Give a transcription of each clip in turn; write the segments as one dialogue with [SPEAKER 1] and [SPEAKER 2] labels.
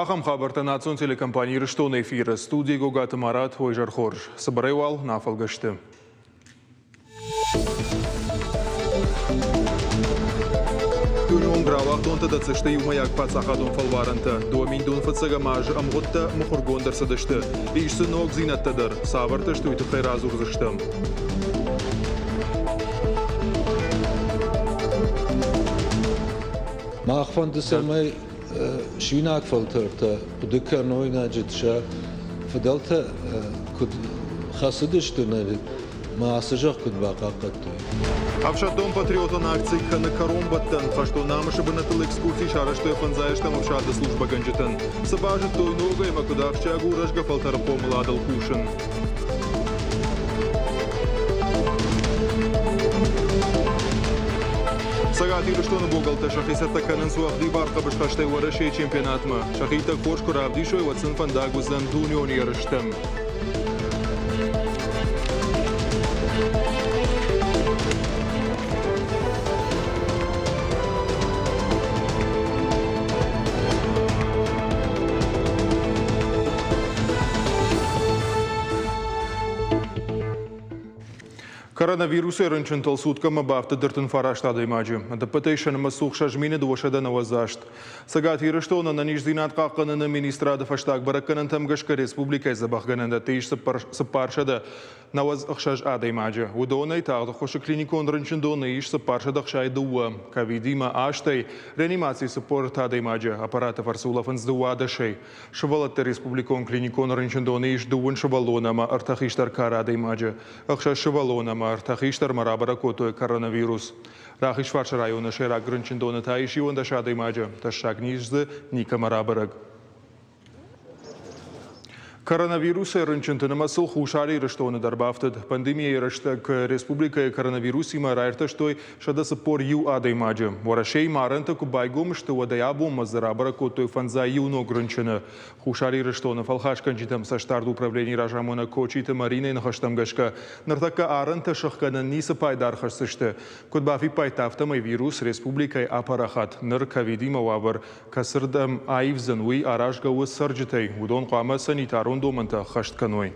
[SPEAKER 1] Ахӕм хабӕрттӕ национ телекомпани Ирыстоны эфиры студийы Гогаты Марат Уӕ хорз. Цыбырӕй уал нӕ фӕлгӕсты. Дунеон рауагъдонтӕ дӕтдзысты иумӕйаг паддзахадон фӕлварӕнтӕ. Доминдон фыццӕгӕм азы ӕмгъуыдтӕ мыхуыргонд ӕрцыдысты. Ис дзы ногдзинӕдтӕ дӕр. Цавӕртӕ сты, уый тыххӕй радзурдзыстӕм.
[SPEAKER 2] Мах фӕнды, цӕмӕй суинаг фӕлтӕртӕ хъуыды кӕной, значит, сӕ фыдӕлтӕ куыд хӕцыдысты, мӕ ацы зӕхх куыд бахъахъхъӕдтой.
[SPEAKER 1] Ӕфсӕддон-патриотон акци кӕны кӕронбӕттӕн. Хӕстон намысы бынӕттыл экскурси сарӕзтой фӕндзайӕстӕм ӕфсады службӕгӕнджытӕн. Цы базыдтой ногӕй ӕмӕ куыд ахсджиаг у рӕзгӕ фӕлтӕры хъомыладыл кусын? Цӕгат Ирыстоны богӕлттӕ сӕхи цӕттӕ кӕнынц уӕгъдибар хъӕбысхӕстӕй Уӕрӕсейы чемпионатмӕ. Сӕхи иттӕг хорз куы равдисой, уӕд сын фӕндаг уыдзӕн дунеон ерыстӕм. Коронавирусӕй рынчынтыл суткӕмӕ бафтыд 39 адӕймаджы. Ӕдӕппӕтӕй сӕ нымӕц у 6298. Цӕгат Ирыстоны ӕнӕниздзинад хъахъхъӕныны министрады фӕстаг бӕрӕггӕнӕнтӕм гӕсгӕ республикӕйы дзӕбӕхгӕнӕндӕтты ис 496 адӕймаджы. Уыдонӕй тагъд ӕххуысы клиникон рынчындоны ис 462, ковидимӕ астӕй, реанимацийы 43 адӕймаджы, аппараты фӕрцы улӕфынц дыууадӕсӕй. Сывӕллӕтты республикон клиникон рынчындоны ис дыууын сывӕллоны ӕмӕ ӕртӕ хистӕр кары адӕймаджы. Ӕхсӕз сывӕллоны ӕмӕ ӕртӕ хистӕрмӕ рабӕрӕг кодтой коронавирус. Рахизфарсы районы сӕйраг рынчындоны та ис 11 адӕймаджы. Тӕссаг низ дзы никӕмӕ рабӕрӕг. Коронавирусӕй рынчынты нымӕцыл Хуссар Ирыстоны дӕр бафтыд. Пандемийӕйы рӕстӕг республикӕйы коронавирусимӕ раиртӕстой 141 адӕймаджы. Уӕрӕсейы марӕнтӕ куы байгом сты, уӕдӕй абонмӕ дзы рабӕрӕг кодтой фӕндзай иу ног рынчыны. Хуссар Ирыстоны фӕлхасгӕнджытӕм цӕстдард управленийы разамонӕг Кочиты Маринӕйы ныхӕстӕм гӕсгӕ, ныртӕккӕ арӕнтӕ сыхгӕнӕн ницы пайда ӕрхӕсдзысты. Куыд бафиппайдта, афтӕмӕй вирус республикӕйы апарахат. Ныр ковидимӕ уавӕр кӕцырдӕм аивдзӕн, уый аразгӕ у цӕрджытӕй. Уыдон хъуамӕ санитарон домӕнтӕ ӕххӕст кӕной.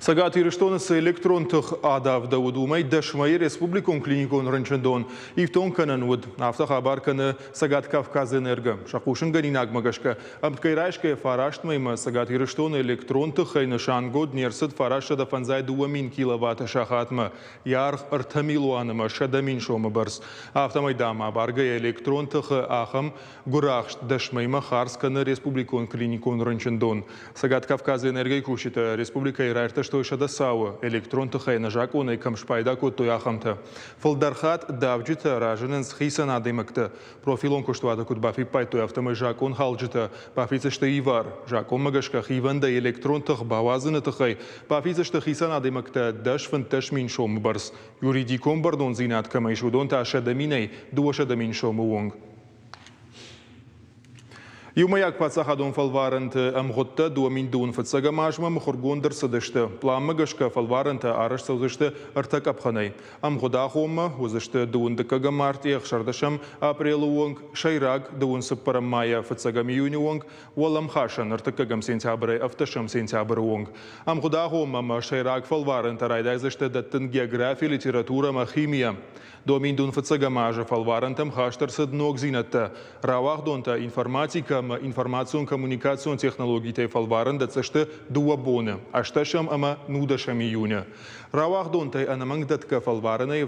[SPEAKER 1] Цӕгат Ирыстоны цы электрон тых адавдӕуыд, уымӕй 10 мӕйы республикон клиникон рынчындон ифтонг кӕнӕн уыд. Афтӕ хабар кӕны Цӕгат Кавказэнерго. Сӕ хъусынгӕнинагмӕ гӕсгӕ, ӕмткӕй райсгӕйӕ фараст мӕймӕ Цӕгат Ирыстоны электрон тыхӕй нысангонд не рцыд 952 мин киловатты сахатмӕ, йӕ аргъ ӕртӕ милуан ӕмӕ 100 000 сомы бӕрц. Афтӕмӕй, дам, абаргӕйӕ электрон тыхы ахӕм гуырахст 10 мӕймӕ хардз кӕны республикон клиникон рынчындон. Цӕгат Кавказы энергийы кусджытӕ республикӕйы раиртӕстой 100 цауы, электрон тыхӕй ӕнӕзакъонӕй кӕм спайда кодтой, ахӕмтӕ. Фылдӕр хатт давджытӕ разынынц хицӕн адӕймӕгтӕ. Профилон куыстуаты куыд бафиппайдтой, афтӕмӕй закъонхалджытӕ бафиддзысты ивар. Закъонмӕ гӕсгӕ хивӕндӕй электрон тых бауадзыны тыххӕй бафиддзысты хицӕн адӕймӕгтӕ 10-15 мин сомы бӕрц. Юридикон бӕрнондзинад кӕмӕ ис, уыдон та 100 минӕй 200 мин сомы онг. Иумӕйаг паддзахадон фӕлварӕнты ӕмгъуыдтӕ 2002 фыццӕгӕм азмӕ мыхуыргонд ӕрцыдысты. Пъланмӕ гӕсгӕ фӕлварӕнтӕ арӕзт цӕудзысты ӕртӕ къӕпхӕнӕй. Ӕмгъуыд агъоммӕ уыдзысты дыууын дыккӕгӕм мартъийӕ ӕхсӕрдӕсӕм апрелы онг, сӕйраг дыууын цыппӕрӕм майӕ фыццӕгӕм июны онг, уӕлӕмхасӕн ӕртыккӕгӕм сентябрӕй ӕвддӕсӕм сентябры онг. Ӕмгъуыд агъоммӕ ӕмӕ сӕйраг фӕлварӕнтӕ райдайдзысты дӕттын географи, литературӕ ӕмӕ химийӕ. Доминдун фыццӕгӕм азы фӕлварӕнтӕм хаст ӕрцыд ногдзинӕдтӕ. Рауагъдонтӕ информатикӕ ӕмӕ информацион-коммуникацион технологитӕй фӕлварӕн дӕтдзысты дыууӕ боны, ӕстдӕсӕм ӕмӕ нудӕсӕм июны. Рауагъдонтӕй ӕнӕмӕнгдӕтгӕ фӕлварӕнӕй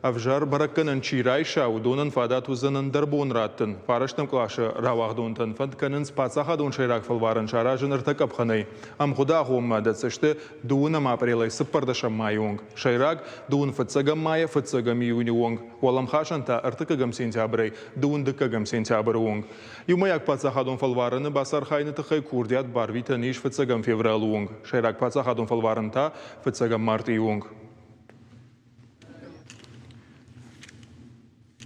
[SPEAKER 1] ӕвзӕр бӕрӕггӕнӕн чи райса, уыдонӕн фадат уыдзӕн ӕндӕр бон раттын. Фарӕстӕм къласы рауагъдонтӕн фӕнд кӕнынц паддзахадон сӕйраг фӕлварӕн саразын ӕртӕ къӕпхӕнӕй. Ӕмгъуыды агъоммӕ дӕтдзысты дыууынӕм апърелӕй цыппӕрдӕсӕм майы онг. Сӕйраг, дыууын фыццӕгӕм майӕ фыццӕгӕм июны онг, уӕлӕмхасӕн та ӕртыккӕгӕм сентябрӕй дыууын дыккӕгӕм сентябры онг. Иумӕйаг паддзахадон фӕлварӕны бацархайыны тыххӕй курдиат барвитӕн ис фыццӕгӕм февралы онг, сӕйраг паддзахадон фӕлварӕн та фыццӕгӕм мартъийы онг.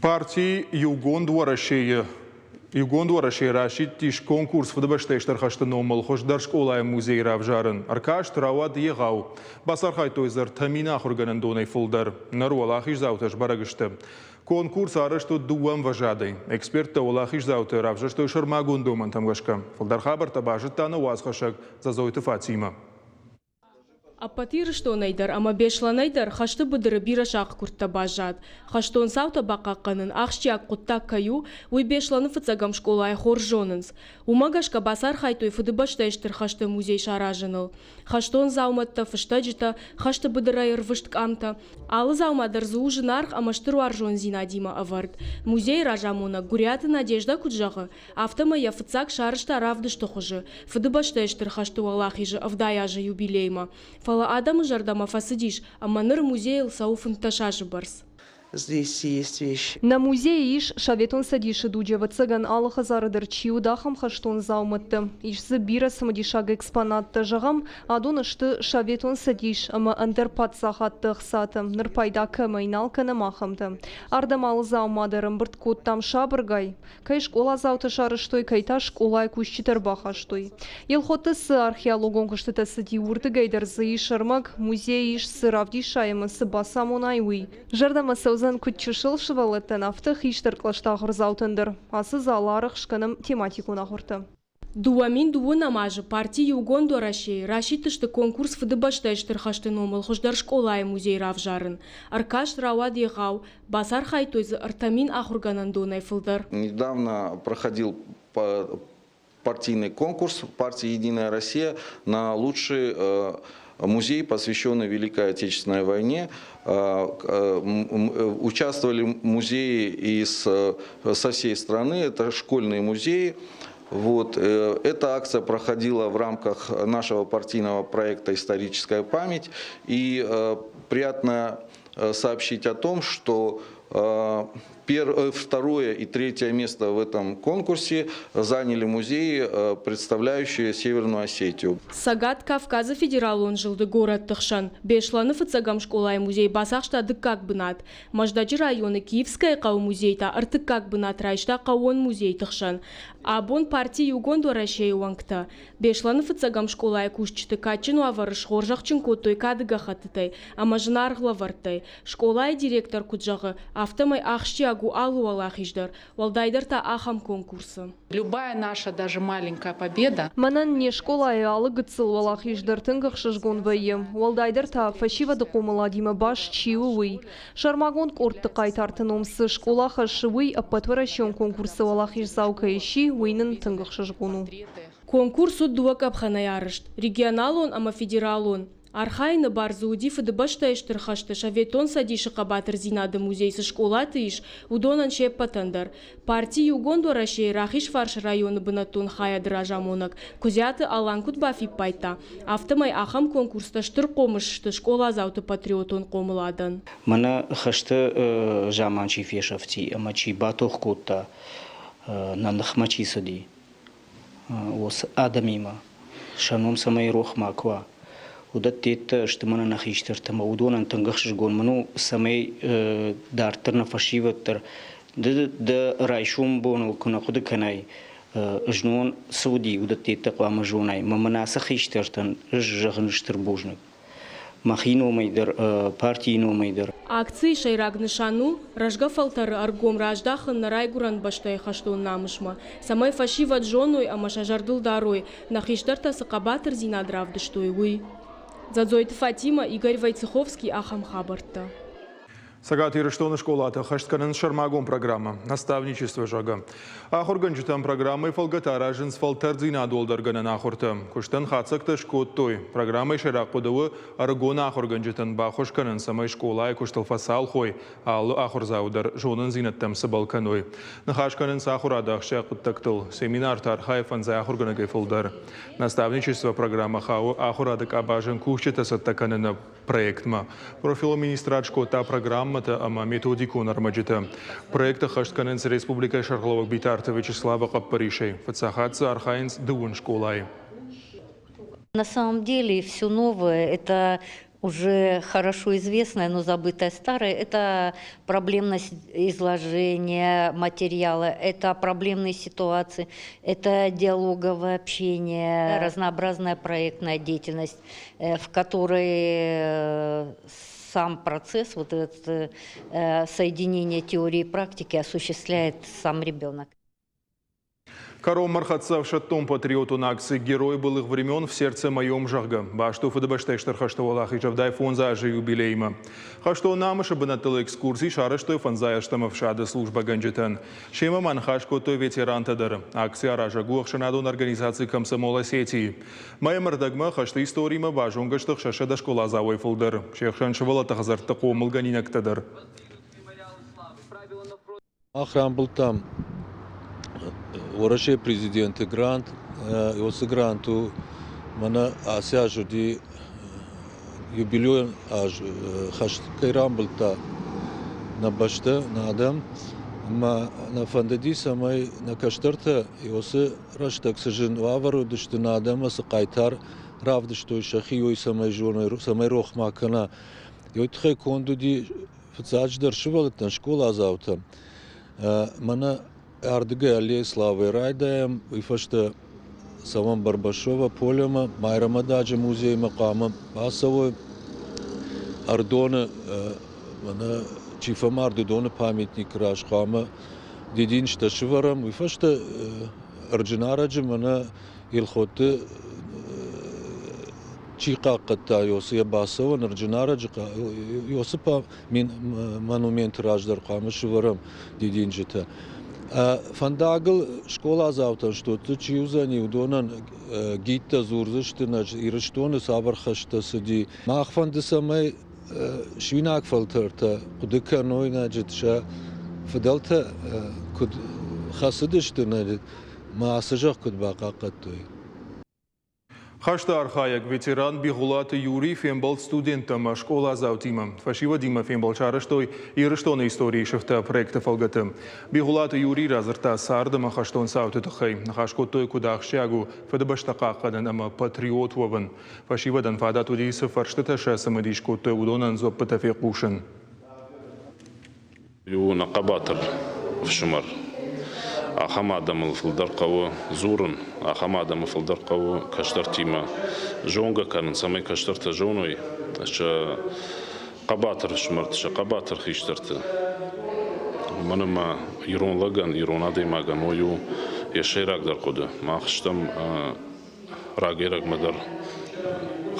[SPEAKER 1] Парти Иугонд Уӕрӕсе-йы. Иугонд Уӕрӕсе расидтис конкурс Фыдыбӕстӕйы Стыр хӕсты номыл хуыздӕр скъолайы музейы равзарын. Ӕркаст рауад егъау. Бацархайдтой дзы 3000 ахуыргӕнӕндонӕй фылдӕр. Ныр уӕлахиздзаутӕ сбӕрӕг сты. Конкурс арӕзт уыд дыууӕ ӕмвӕзадӕй. Эксперттӕ уӕлахиздзауты равзӕрстой сӕрмагонд домӕнтӕм гӕсгӕ. Фылдӕр хабӕрттӕ базыдта нӕ уацхӕссӕг Дзӕдзойты Фатимӕ.
[SPEAKER 3] Ӕппӕт Ирыстонӕй дӕр ӕмӕ Беслӕнӕй дӕр хӕсты быдыры бирӕ сахъгуырдтӕ баззад. Хӕстон цаутӕ бахъахъхъӕнын ахсджиаг хъуыддаг кӕй у, уый Беслӕны фыццӕгӕм скъолайы хорз зонынц. Уымӕ гӕсгӕ бацархайдтой Фыдыбӕстӕйы Стыр хӕсты музей саразыныл. Хӕстон дзаумӕттӕ, фыстӕджытӕ, хӕсты быдырӕй ӕрвыст къамтӕ. Алы дзаума дӕр дзы у зынаргъ ӕмӕ стыр уарзондзинадимӕ ӕвӕрд. Музейы разамонӕг Гуыриаты Надеждӕ куыд зӕгъы, Афтӕмӕй йӕ фыццаг сарӕзта равдысты хуызы, Фыдыбӕстӕйы Стыр хӕсты Уӕлахизы 70 азы юбилеймӕ. Фӕлӕ адӕмы зӕрдӕмӕ фӕцыдис, ӕмӕ ныр музейыл цӕуы 15 азы бӕрц.
[SPEAKER 4] Здесь есть вещи.
[SPEAKER 5] Нӕ музейы ис, Советон Цӕдисы дуджы, ӕвӕццӕгӕн, алы хӕдзары дӕр чи уыд, ахӕм хӕстон дзаумӕттӕ. Ис дзы бирӕ цымыдисаг экспонаттӕ. Зӕгъӕм, адон сты Советон Цӕдис ӕмӕ ӕндӕр паддзахадты ӕхцатӕ, ныр пайда кӕмӕй нал кӕнӕм, ахӕмтӕ. Ардӕм алы дзаума дӕр ӕмбырд кодтам сабыргай, Кӕй скъоладзаутӕ сарӕзтой, кӕй та скъолайы кусджытӕ ӕрбахастой. Елхотты цы археологон куыстытӕ цыди, уырдыгӕй дӕр дзы ис ӕрмӕг, музейы ис, цы равдисай ӕмӕ цы бацамонай, уый. Зӕрдӕмӕ цӕудзӕн куыд чысыл сывӕллӕттӕн, афтӕ хистӕр кълӕсты ахуырдзаутӕн дӕр. Ацы залы арӕх скӕнӕм тематикон ахуыртӕ.
[SPEAKER 3] 2002 азы парти Иугонд Уӕрӕсейы расидтысты конкурс Фыдыбӕстӕйы Стыр хӕсты номыл хуыздӕр скъолайы музей равзарын. Ӕркаст рауад егъау, бацархайдтой дзы 3000 ахуыргӕнӕндонӕй фылдӕр.
[SPEAKER 6] Недавно проходил партийный конкурс партии «Единая Россия» на лучший музей, посвященный Великой Отечественной войне. Участвовали музеи из, со всей страны, это школьные музеи. Вот. Эта акция проходила в рамках нашего партийного проекта «Историческая память». И приятно сообщить о том, что второе и третье место в этом конкурсе заняли музеи, представляющие Северную Осетию.
[SPEAKER 3] Цӕгат Кавказы федералон зылды горӕтты хсӕн Беслӕны фыццӕгӕм скъолайы музей бацахста дыккаг бынат. Мӕздӕджы районы Киевскӕйы хъӕуы музей та ӕртыккаг бынат райста хъӕууон музейты хсӕн. Абон парти Иугонд Уӕрӕсейы уӕнгтӕ Беслӕны фыццӕгӕм скъолайы кусджыты кадджын уавӕры схорзӕхджын кодтой кады гӕххӕттытӕй ӕмӕ зынаргъ лӕвӕрттӕй. Скъолайы директор куыд зӕгъы, афтӕмӕй ахсджиаг у алы уӕлахиз дӕр, уӕлдайдӕр та ахӕм конкурсы.
[SPEAKER 7] Любая наша, даже маленькая победа.
[SPEAKER 5] Мӕнӕн не скъолайы алы гыццыл уӕлахиз дӕр тынг ӕхсызгон вӕййы, уӕлдайдӕр та фӕсивӕды хъомыладимӕ баст чи у, уый. Сӕрмагонд къордты хъайтарты ном цы скъола хӕссы, уый ӕппӕтуӕрӕсеон конкурсы уӕлахиздзау кӕй сси, уый нын тынг ӕхсызгон у.
[SPEAKER 3] Конкурс уыд дыууӕ къӕпхӕнӕй арӕзт: регионалон ӕмӕ федералон. Архайыны бар дзы уыди Фыдыбӕстӕйы Стыр хӕсты Советон Цӕдисы хъӕбатырдзинады музей цы скъолаты ис, уыдонӕн се ппӕтӕн дӕр. Парти Иугонд Уӕрӕсейы Рахизфарсы районы бынӕттон хайады разамонӕг Куыдзиаты Алан куыд бафиппайдта, афтӕмӕй ахӕм конкурстӕ стыр хъомыс сты скъоладзауты патриотон хъомыладӕн.
[SPEAKER 8] Мӕнӕ хӕсты заман чи фесӕфти ӕмӕ чи батох кодта, нӕ ныхмӕ чи цыди, уыцы адӕмимӕ, сӕ ном цӕмӕй рох макуы уа, уыдӕттӕ сты мӕнӕ нӕ хистӕртӕ ӕмӕ уыдонӕн тынг ӕхсызгон мын у, цӕмӕй дарддӕр нӕ фӕсивӕд дӕр ды дӕ райсом боныл куы нӕ хъуыды кӕнай, знон цы уыди, уыдӕттӕ хъуамӕ зонай. Мӕ мын ацы хистӕртӕн ӕз зӕгъын стыр бузныг. Мӕхи номӕй дӕр, партийы номӕй дӕр.
[SPEAKER 3] Акцийы сӕйраг нысан у рӕзгӕ фӕлтӕры ӕргом раздахын нӕ райгуырӕн бӕстӕйы хӕстон намысмӕ, цӕмӕй фӕсивӕд зоной ӕмӕ сӕ зӕрдыл дарой, нӕ хистӕртӕ цы хъӕбатырдзинад равдыстой, уый. Дзадзойты Фатимӕ, Игорь Войцеховский ахӕм хабӕрттӕ.
[SPEAKER 1] Цӕгат Ирыстоны скъолаты ӕххӕст кӕнынц сӕрмагонд программӕ «Наставничество», зӕгъгӕ. Ахуыргӕнджытӕн программӕйы фӕлгӕты аразынц фӕлтӕрддзинад уӕлдӕргӕнӕн ахуыртӕ. Куыстӕн хатдзӕгтӕ скодтой. Программӕйы сӕйраг хъуыды у ӕрыгон ахуыргӕнджытӕн баххуыс кӕнын, цӕмӕй скъолайы куыстыл фӕцалх уой, алы ахуырдзау дӕр зонындзинӕдтӕм цыбӕл кӕной. Ныхас кӕнынц ахуырады ахсджиаг хъуыддӕгтыл. Семинарты архайы фӕндзай ахуыргӕнӕгӕй фылдӕр. Наставничество программӕ хауы ахуырады къабазӕн кусджытӕ цӕттӕ кӕныны проектмӕ. Профилон министрад скодта программӕтӕ ӕмӕ методикон ӕрмӕджытӕ. Проект ӕххӕст кӕнынц республикӕйы сӕргълӕууӕг Битарты Вячеславы хъӕппӕрисӕй. Фыццаг хатт дзы архайынц дыууын скъолайы.
[SPEAKER 9] На самом деле все новое – это Уже хорошо известное, но забытое старое, это проблемность изложения материала, это проблемные ситуации, это диалоговое общение, разнообразная проектная деятельность, в которой сам процесс, вот это соединение теории и практики осуществляет сам ребенок.
[SPEAKER 1] Кӕронмӕ рхӕццӕ ӕфсӕддон-патриотон акци «Герой былых времен в сердце моем», зӕгъгӕ, баст у Фыдыбӕстӕйы Стыр хӕсты уӕлахиз 75 азы юбилеймӕ. Хӕстон намысы бынӕттыл экскурси сарӕзтой фӕндзай ӕстӕм ӕфсады службӕгӕнджытӕн. Семӕ ма ныхас кодтой ветерантӕ дӕр. Акци аразӕг у ӕхсӕнадон организаци «Комсомол Осетии». Мӕй ӕмӕ рдӕгмӕ хӕсты историимӕ базонгӕ сты 600 скъоладзауӕй фылдӕр. Се хсӕн сывӕллӕтты хӕдзӕртты хъомылгӕнинӕгтӕ дӕр.
[SPEAKER 2] Мах рамбылдтам Уӕрӕсейы президенты грант. Уыцы грант у мӕнӕ ацы аз уыди юбилейон аз, хӕст кӕй рамбылдта нӕ бӕстӕ, нӕ адӕм. Ӕмӕ нӕ фӕндыди, цӕмӕй нӕ кӕстӕртӕ уыцы рӕстӕг цы зын уавӕр уыдысты, нӕ адӕмы цы хъайтар равдыстой сӕхи, уый цӕмӕй зоной, цӕмӕй рох ма кӕна. Уый тыххӕй конд уыди фыццаджыдӕр сывӕллӕттӕн, скъоладзаутӕн. Мӕнӕ ардыгӕй Аллея Славы райдайӕм, уый фӕстӕ цӕуӕм Барбашова полемӕ, Майрӕмададжы музеймӕ хъуамӕ бацӕуой. Ӕрдоны, мӕнӕ чи фӕмард, уыдоны памятникы раз хъуамӕ дидинджытӕ сывӕрӕм. Уый фӕстӕ Ӕрджынарӕджы мӕнӕ Елхотты чи хъахъхъӕдта Иосы йӕ бацӕуӕн Ӕрджынарӕджы Иосы монументы раздӕр хъуамӕ сывӕрӕм дидинджытӕ. Фӕндагыл скъоладзаутӕн студты чи уыдзӕни, уыдонӕн гидтӕ дзурдзысты, нӕ Ирыстоны цавӕр хӕстӕ цыди. Мах фӕнды, цӕмӕй суинаг фӕлтӕртӕ хъуыды кӕной, значит, сӕ фыдӕлтӕ куыд хӕцыдысты, мӕ ацы зӕхх куыд бахъахъхъӕдтой.
[SPEAKER 1] Хӕсты архайӕг ветеран Бигъуылаты Юрий фембӕлд студенттӕ ӕмӕ скъоладзаутимӕ. Фӕсивӕдимӕ фембӕлд сарӕзтой Ирыстоны историйы сыфтӕ проекты фӕлгӕты. Бигъуылаты Юрий радзырдта цард ӕмӕ хӕстон цауты тыххӕй. Ныхас кодтой, куыд ахсджиаг у Фыдыбӕстӕ хъахъхъӕнын ӕмӕ патриот уӕвын. Фӕсивӕдӕн фадат уыди, цы фӕрстытӕ сӕ цымыдис кодтой, уыдонӕн дзуӕппытӕ фехъусын.
[SPEAKER 10] У нӕ хъӕбатыр ӕфсымӕр. Ахӕм адӕмыл фылдӕр хъӕуы дзурын, ахӕм адӕмы фылдӕр хъӕуы кӕстӕртимӕ зонгӕ кӕнын, цӕмӕй кӕстӕртӕ зоной сӕ хъӕбатыр ӕфсымӕрты, сӕ хъӕбатыр хистӕрты. Уымӕн ӕмӕ ирон лӕгӕн, ирон адӕймагӕн уый у йӕ сӕйрагдӕр хъуыды. Мах стӕм рагӕй-рӕгмӕ дӕр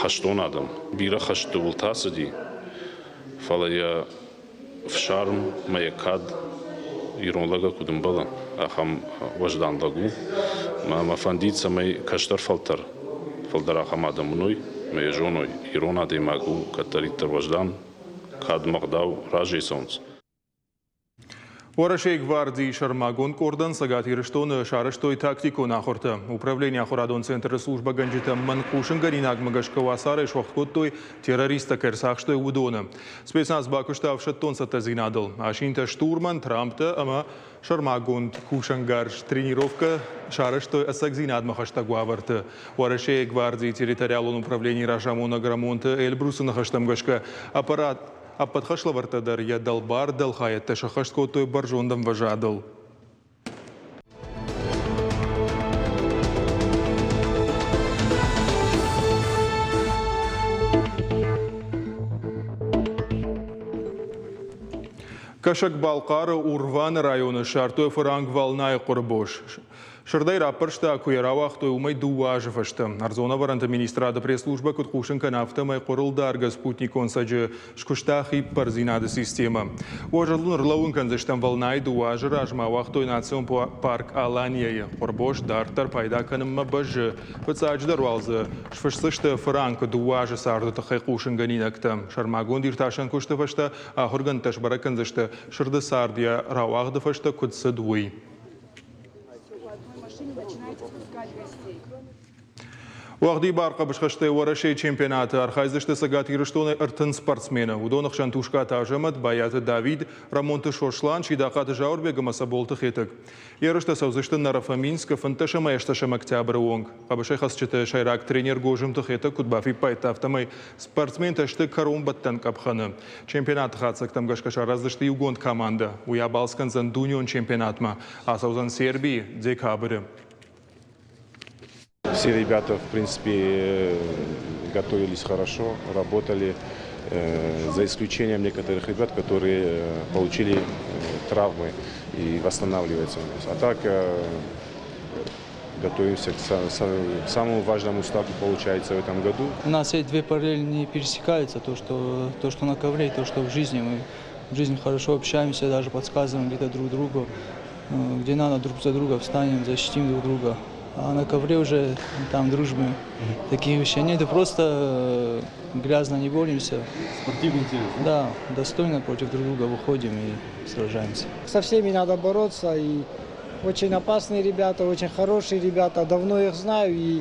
[SPEAKER 10] хӕстон адӕм. Бирӕ хӕстты уылты ацыди, фӕлӕ йӕ Ӕфсарм ӕмӕ йӕ кад ирон лӕгӕн куыд ӕмбӕлы, ахӕм уӕздан лӕг у. Мӕ мӕ фӕндид, цӕмӕй кӕстӕр фӕлтӕр фылдӕр ахӕм адӕм уыной ӕмӕ йӕ зоной, ирон адӕймаг у кӕддӕриддӕр уӕздан, кад ӕмӕ ӕгъдау разӕй цӕуынц.
[SPEAKER 1] Уӕрӕсейы гвардийы сӕрмагонд къордӕн Цӕгат Ирыстоны сарӕзтой тактикон ахуыртӕ. Управленийы ахуырадон центры службӕгӕнджытӕ мӕн хъусынгӕнинагмӕ гӕсгӕ уацарӕй суӕгъд кодтой, террористтӕ кӕй ӕрцахстой, уыдоны. Спецназ бакуыста ӕфсӕддон цӕттӕдзинадыл. Асинтӕ штурман, трамптӕ ӕмӕ сӕрмагонд кусӕнгарз тренировкӕ сарӕзтой ӕцӕгдзинадмӕ хӕстӕг уавӕрты. Уӕрӕсейы гвардийы территориалон управленийы разамонӕг Рӕмонты Эльбрусы ныхӕстӕм гӕсгӕ аппарат ӕппӕт хӕслӕвӕрдтӕ дӕр йӕ дӕлбар дӕлхайӕдтӕ сӕххӕст кодтой бӕрзонд ӕмвӕзадыл. Кӕсӕг-Балхъары Урваны районы ссардтой фыранк Волнайы хъуырбос. Сырдӕй раппӕрста, куы йӕ рауагътой, уымӕй дыууӕ азы фӕстӕ. Ӕрдзон ӕвӕрӕнты министрады пресс-службӕ куыд хъусын кӕны, афтӕмӕй хъуырылдаргӕ спутникон цӕджы скуыста хиппӕрдзинады системӕ. Уӕ зӕрдыл ӕрлӕууын кӕндзыстӕм, Волнайы дыууӕ азы размӕ ауагътой национ парк Алания-йы. Хъуырбос дарддӕр пайда кӕнынмӕ бӕззы. Фыццаджыдӕр уал дзы сфысдзысты фыранкы дыууӕ азы царды тыххӕй хъусынгӕнинӕгтӕ. Сӕрмагонд иртасӕн куысты фӕстӕ ахуыргӕндтӕ сбӕрӕг кӕндзысты, сырды цард йӕ рауагъды фӕстӕ куыд цыд, уый. Уӕгъдибар хъӕбысхӕстӕй Уӕрӕсейы чемпионаты архайдзысты Цӕгат Ирыстоны 30 спортсмены. Уыдоны хсӕн Тускъаты Азӕмӕт, Байаты Давид, Рӕмонты Сослан, Сидахъаты Зауырбег ӕмӕ Цӕболты Хетӕг. Ерыстӕ цӕудзысты Нарофоминскы 15 ӕмӕ 16 октябры онг. Хъӕбысӕйхӕцджыты сӕйраг тренер Гозымты Хетӕг куыд бафиппайдта, афтӕмӕй спортсментӕ сты кӕронбӕттӕн къӕпхӕны. Чемпионаты хатдзӕгтӕм гӕсгӕ сараздзысты иугонд командӕ. Уый абалц кӕндзӕн дунеон чемпионатмӕ. Ацӕудзӕн Сербийы декабры.
[SPEAKER 11] Все ребята, в принципе, готовились хорошо, работали, за исключением некоторых ребят, которые получили травмы и восстанавливаются. А так готовимся к самому важному старту, получается, в этом году.
[SPEAKER 12] У нас эти две параллели не пересекаются, то, что на ковре, и то, что в жизни. Мы в жизни хорошо общаемся, даже подсказываем где-то друг другу, где надо, друг за друга встанем, защитим друг друга. А на ковре уже там дружбы таких вещей нет. Это просто грязно не боремся.
[SPEAKER 13] Спортивный интерес,
[SPEAKER 12] да? Да, достойно против друг друга выходим и сражаемся.
[SPEAKER 14] Со всеми надо бороться. И очень опасные ребята, очень хорошие ребята. Давно их знаю. И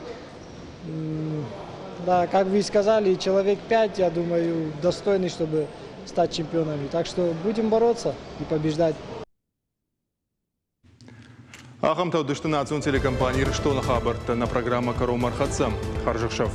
[SPEAKER 14] да, как вы и сказали, человек пять, я думаю, достойный, чтобы стать чемпионами. Так что будем бороться и побеждать.
[SPEAKER 1] Ахӕмтӕ уыдысты национ телекомпани «Ирыстоны» хабӕрттӕ. Нӕ программӕ кӕронмӕ ӕрхӕццӕ. Хӕрзӕхсӕв.